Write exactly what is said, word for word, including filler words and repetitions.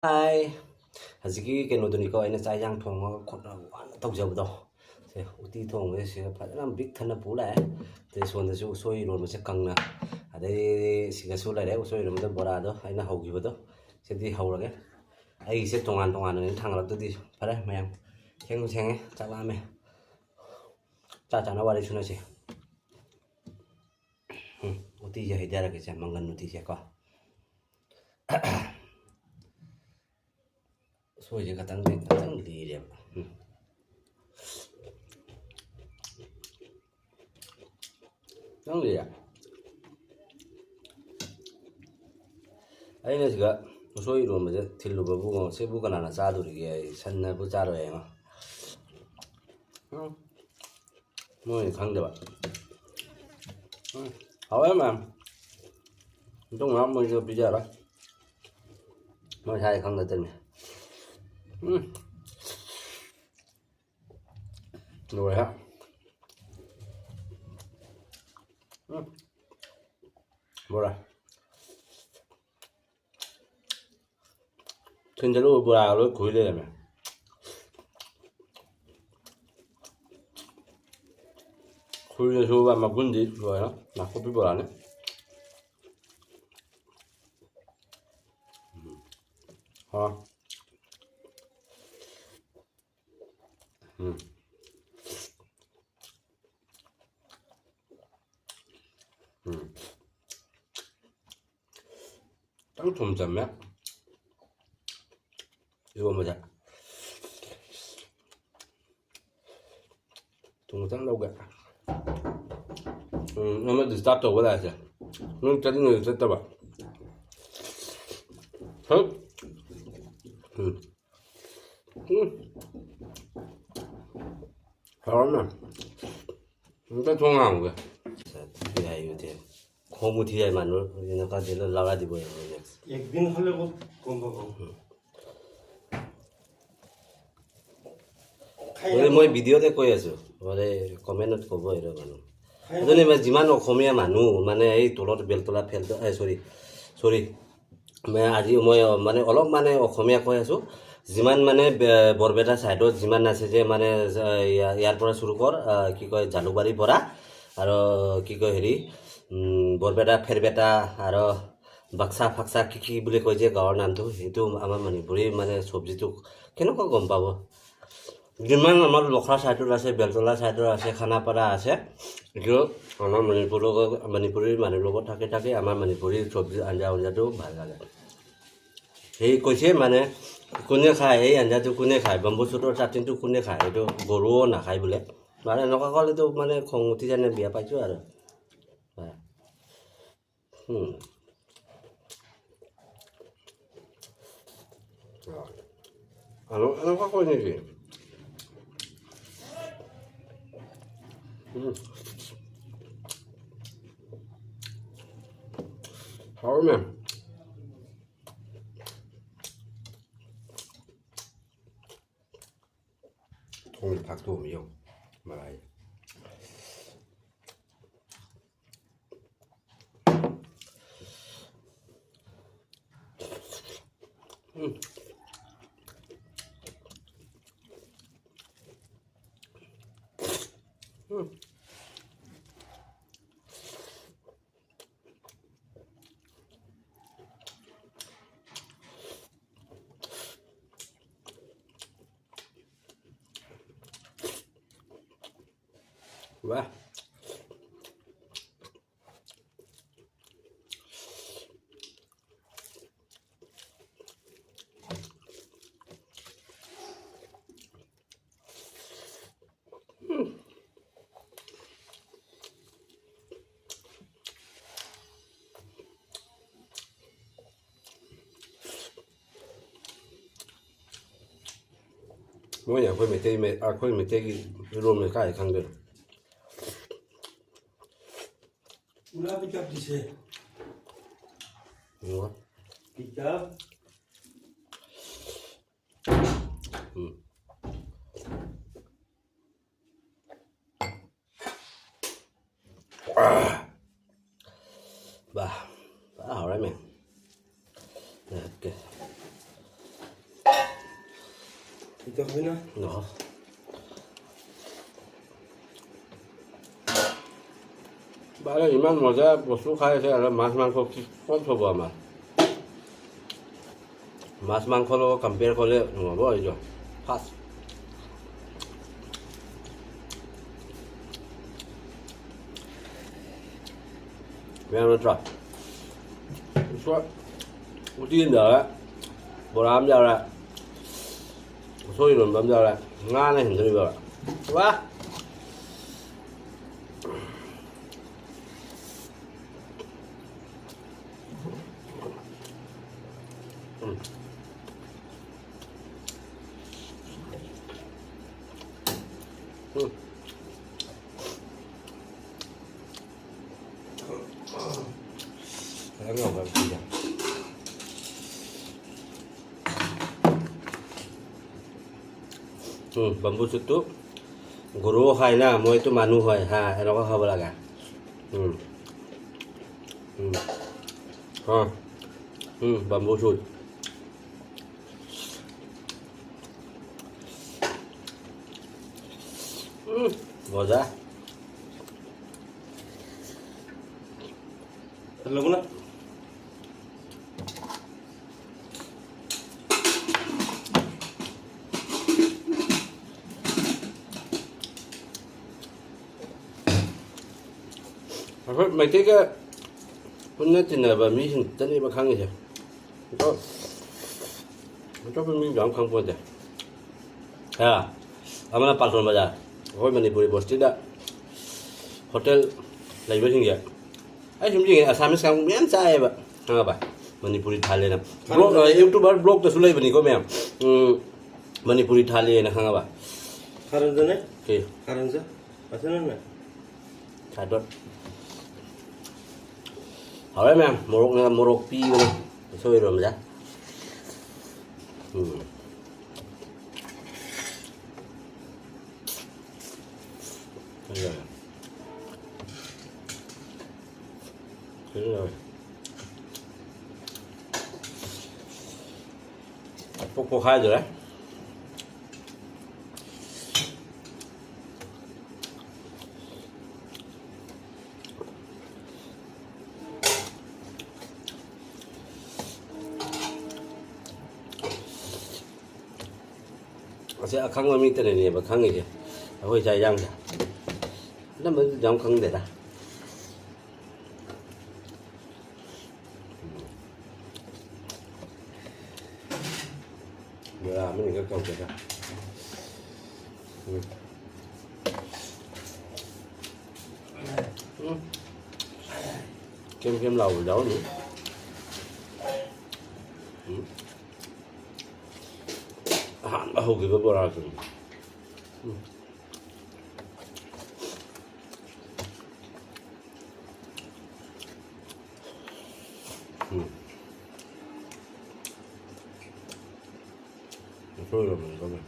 ꯍꯥꯏ꯫ ꯍꯧꯖꯤꯛꯀꯤ ꯀꯩꯅꯣꯗꯨꯅꯤꯀꯣ, ꯑꯩꯅ ꯆꯥꯛ ꯏꯟꯖꯥꯡ ꯊꯣꯡꯉꯒ ꯈꯣꯠꯂꯒ ꯋꯥꯅ ꯇꯧꯖꯕꯗꯣ꯫ ꯁꯦ, ꯎꯇꯤ ꯊꯣꯡꯕꯁꯦ ꯁꯤꯗ ꯐꯖꯅ ꯕꯤꯛ ꯊꯟꯅ ꯄꯨ ꯂꯥꯛꯑꯦ꯫ ꯑꯗꯩ ꯁꯣꯝꯗꯁꯨ ꯎꯁꯣꯏ ꯏꯔꯣꯟꯕꯁꯦ ꯀꯪꯅ꯫ ꯑꯗꯩ ꯁꯤꯗꯁꯨ ꯂꯩꯔꯦ ꯎꯁꯣꯏ ꯏꯔꯣꯟꯕꯗ ꯕꯣꯔꯥꯗꯣ ꯑꯩꯅ ꯍꯧꯈꯤꯕꯗꯣ꯫ ꯁꯤꯗꯤ ꯍꯧꯔꯒꯦ꯫ ꯑꯩꯒꯤꯁꯦ ꯇꯣꯉꯥꯟ ꯇꯣꯉꯥꯟꯅꯅꯦ ꯊꯥꯡꯒꯠꯂꯛꯇꯣꯏꯗꯤ꯫ ꯐꯔꯦ ꯃꯌꯥꯝ, ꯊꯦꯡꯁꯨ ꯊꯦꯡꯉꯦ, ꯆꯥꯛ ꯂꯥꯝꯃꯦ꯫ ꯆꯥꯛ ꯆꯥꯅ ꯋꯥꯔꯤ ꯁꯨꯅꯁꯤ꯫ ꯎꯝ, ꯎꯇꯤꯁꯦ ꯍꯩꯊꯔꯒꯦꯁꯦ, ꯃꯪꯒꯟ ꯎꯇꯤꯁꯦꯀꯣ꯫ ꯎꯁꯣꯏꯁꯦ ꯈꯇꯪꯗꯤ ꯈꯤꯇꯪ ꯂꯤꯔꯦꯕ꯫ ꯎꯝ꯫ ꯈꯤꯇꯪ ꯂꯤꯔꯦ꯫ ꯑꯩꯅ ꯁꯤꯗ ꯎꯁꯣꯏ ꯏꯔꯣꯟꯕꯁꯦ ꯊꯤꯜꯂꯨꯕꯕꯨ ꯁꯤꯕꯨ ꯀꯅꯥꯅ ꯆꯥꯗꯣꯔꯤꯒꯦ? ꯑꯩ ꯁꯟꯅꯕꯨ ꯆꯥꯔꯣꯏ ꯍꯥꯏꯉꯣ꯫ ꯎꯝ꯫ ꯃꯣꯏꯅ ꯈꯪꯗꯕ꯫ ꯎꯝ꯫ ꯍꯥꯎꯋꯦ ꯃꯌꯥꯝ꯫ ꯃꯇꯨꯡ ꯃꯅꯥꯎ ꯃꯣꯏꯁꯨ ꯄꯤꯖꯔꯣꯏ꯫ ꯃꯣꯏ ꯁꯥꯏ ꯈꯪꯗ ꯇꯧꯔꯤꯅꯦ꯫ ꯎꯝ꯫ ꯂꯣꯏꯔꯦ꯫ ꯎꯝ꯫ ꯕꯣꯔꯥ꯫ ꯊꯤꯟꯖꯜꯂꯨ ꯕꯣꯔꯥꯒ ꯂꯣꯏ ꯈꯨꯏ ꯂꯩꯔꯝꯃꯦ꯫ ꯈꯨꯏꯅ ꯁꯨꯕ ꯃꯒꯨꯟꯗꯤ ꯂꯣꯏꯔꯦ꯫ ꯅꯥꯀꯨꯞꯄꯤ ꯕꯣꯔꯥꯅꯤ꯫ ꯎꯝ꯫ ꯍꯥꯎ꯫ ꯎꯝ꯫ ꯎꯝ꯫ ꯈꯤꯇꯪ ꯊꯨꯝ ꯆꯝꯃꯦ ꯏꯔꯣꯝꯕꯁꯦ꯫ ꯊꯨꯝ ꯈꯤꯇꯪ ꯂꯧꯒꯦ꯫ ꯎꯝ, ꯑꯃ disturb ꯇꯧꯕ ꯂꯥꯛꯑꯁꯦ꯫ ꯅꯣꯏ ꯆꯠꯅꯤꯡꯉꯁꯨ ꯆꯠꯇꯕ꯫ ꯍꯨꯝ꯫ ꯎꯝ꯫ ꯎꯝ꯫ ꯍꯥꯎꯔꯝꯃꯦ꯫ ꯑꯝꯇ ꯊꯣꯡ ꯍꯥꯡꯉꯨꯒꯦ꯫ ꯌꯥꯏ, ꯌꯨ ꯊꯛꯑꯦ꯫ ꯈꯣꯡꯕꯨ ꯊꯤ ꯌꯥꯏ ꯃꯥꯟꯕ, ꯀꯩꯅꯣ ꯀꯥꯟꯗ ꯂꯥꯎꯔꯥꯗꯤ ꯕꯣꯏ ꯍꯥꯏꯕꯅꯦ꯫ एक दिन হ'লে ক'ত গম পাব? ꯎꯝ। বোলে মই ভিডিঅ'তে কৈ আছো, বোলে কমেণ্টত ক'ব আৰু মানুহ। খাই এজনী মানে যিমান অসমীয়া মানুহ, মানে এই তলত বেলতলা ফেলতলা, এই চৰি, চৰি, মানে আজি মই মানে অলপ মানে অসমীয়া কৈ আছোঁ। যিমান মানে বে- বৰপেটা ছাইডত যিমান আছে যে মানে জ- ইয়া- ইয়াৰ পৰা চুৰু কৰ, আহ, কি কয়, জালুকবাৰীৰ পৰা আৰু কি কয় হেৰি, উম, বৰপেটা, ফেৰপেটা আৰু বাক্সা ফাক্সা কি কি বুলি কয় যে গাঁৱৰ নামটো, সেইটো আমাৰ মণিপুৰী মানে চব্জিটো কেনেকুৱা গম পাব? যিমান আমাৰ লখৰা ছাইডত আছে, বেলতলা ছাইডত আছে, খানাপাৰা আছে, এইটো আমাৰ মণিপুৰৰ, মণিপুৰী মানুহ লগত থাকি থাকি আমাৰ মণিপুৰী চব্জি আঞ্জা আঞ্জাটো ভাল লাগে। সেই কৈছে মানে, কোনে খায় এই আঞ্জাটো, কোনে খায়, বম্বু চুটৰ চাটনিটো কোনে খায়, এইটো গৰুও নাখায় বোলে। মানে এনেকুৱা ক'লেতো মানে খং উঠি যায় নে, বেয়া পাইছোঁ আৰু। হয়। হুম। আৰু এনেকুৱা কয় নেকি? হুম। হয়, মেম। ꯊꯣꯡ ꯊꯥꯛꯇꯣꯛꯑꯝꯃꯤꯌꯣ ꯃꯔꯥꯏ꯫ ꯎꯝ꯫ ꯎꯝ꯫ ꯋꯥ꯫ ꯃꯣꯏꯅ ꯑꯩꯈꯣꯏ ꯃꯩꯇꯩ ꯃꯩ-, ꯑꯩꯈꯣꯏ ꯃꯩꯇꯩꯒꯤ ꯏꯔꯣꯟꯕꯁꯦ ꯀꯥꯏꯗ ꯈꯪꯗꯣꯏꯅꯣ? ꯎꯂꯥ ꯄꯤꯀꯞ ꯗꯤꯁꯦ꯫ ꯎꯝ꯫ ꯄꯤꯀꯞ꯫ ꯎꯝ꯫ ꯕꯥ, ꯐꯖꯅ ꯍꯥꯎꯔꯦ ꯃꯦꯝ꯫ এইটো হয় না? নহয়। বাৰে ইমান মজা বস্তু খাই আছে আৰু মাছ মাংস কি ক'ত হ'ব আমাৰ? মাছ মাংসৰ লগত কম্পেয়াৰ কৰিলে নহ'ব এইটো। ফাৰ্ষ্ট। ꯃꯌꯥꯝ ꯅꯠꯇ꯭ꯔꯣ? ꯎꯁꯣꯏ ꯎꯇꯤ ꯑꯃ ꯌꯥꯎꯔꯦ, ꯕꯣꯔꯥ ꯑꯃ ꯌꯥꯎꯔꯦ, ꯎꯁꯣꯏ ꯏꯔꯣꯟꯕ ꯑꯃ ꯌꯥꯎꯔꯦ, ꯉꯥꯅ ꯍꯦꯟꯗꯣꯔꯤꯕ꯫ ꯋꯥ! ꯎꯝ꯫ ꯎꯝ꯫ উম, বাম্বু চুটটো গৰুও খায় না, মইতো মানুহ হয়, হা, এনেকুৱা খাব লাগে। উম। উম। অ। উম, বাম্বু চুট। উম, মজা। ল'ব না? ꯑꯩꯈꯣꯏ ꯃꯩꯇꯩꯒ ꯄꯨꯟꯅ ꯇꯤꯟꯅꯕ ꯃꯤꯁꯤꯡꯇꯅꯦꯕ ꯈꯪꯉꯤꯁꯦ꯫ ꯑꯇꯣꯞ-, ꯑꯇꯣꯞꯄ ꯃꯤꯁꯨ ꯌꯥꯝ ꯈꯪꯄꯣꯟꯇꯦ꯫ ꯍꯥ? ꯑꯃꯅ ꯄꯥꯜꯇꯣꯟ ꯕꯖꯥꯔ, ꯑꯩꯈꯣꯏ ꯃꯅꯤꯄꯨꯔꯤ ꯕꯁꯇꯤꯗ ꯍꯣꯇꯦꯜ ꯂꯩꯕꯁꯤꯡꯁꯦ꯫ ꯑꯩ ꯁꯨꯝ ꯌꯦꯡꯉꯦ, ꯑꯁꯥꯃꯤꯁ ꯀꯥꯡꯕꯨ ꯃꯌꯥꯝ ꯆꯥꯏꯌꯦꯕ, ꯈꯪꯉꯕ? ꯃꯅꯤꯄꯨꯔꯤ ꯊꯥꯂꯦꯅ꯫ ꯕ꯭ꯂꯣꯛ, ꯈꯪꯉꯦ꯫ ꯑ, YouTuber ꯕ꯭ꯂꯣꯛꯇꯁꯨ ꯂꯩꯕꯅꯤꯀꯣ ꯃꯌꯥꯝ꯫ ꯎꯝ, ꯃꯅꯤꯄꯨꯔꯤ ꯊꯥꯂꯦꯅ, ꯈꯪꯉꯕ? ꯈꯔꯟꯖꯅꯦ? ꯀꯩ? ꯈꯔꯟꯖ? ꯑꯁꯤꯅꯅꯦ? ꯈꯥꯏꯗꯣꯛ꯫ ꯍꯥꯎꯔꯦ ꯃꯌꯥꯝ, ꯃꯣꯔꯣꯛꯅ ꯃꯣꯔꯣꯛ ꯄꯤꯕꯅꯦ꯫ ꯎꯁꯣꯏ ꯏꯔꯣꯝꯕꯁꯦ꯫ ꯎꯝ꯫ ꯐꯖꯔꯦ꯫ ꯐꯖꯔꯦ꯫ ꯄꯣꯛ ꯄꯣꯛꯈꯥꯏꯗ꯭ꯔꯦ꯫ ꯑꯁꯤ ꯑꯈꯪꯕ ꯃꯤꯇꯅꯅꯦꯕ ꯈꯪꯉꯤꯁꯦ, ꯑꯩꯈꯣꯏ ꯆꯥꯛ ꯏꯟꯖꯥꯡꯁꯦ꯫ ꯑꯅꯝꯕꯅꯗꯤ ꯌꯥꯝ ꯈꯪꯗꯦꯗ꯫ ꯕꯣꯔꯥ ꯑꯃꯅꯤꯈꯛ ꯇꯧꯒꯦꯗ꯫ ꯎꯝ꯫ ꯎꯝ꯫ ꯀꯦꯝ ꯀꯦꯝ ꯂꯥꯎꯕ ꯌꯥꯎꯔꯝꯃꯤ꯫ ꯎꯝ꯫ ꯑꯍꯥꯟꯕ ꯍꯧꯈꯤꯕ ꯕꯣꯔꯥꯗꯨꯅꯤ꯫ ꯎꯝ꯫ ꯎꯝ꯫ ꯎꯁꯣꯏ ꯏꯔꯣꯝꯕꯁꯨ ꯇꯧꯋꯦ꯫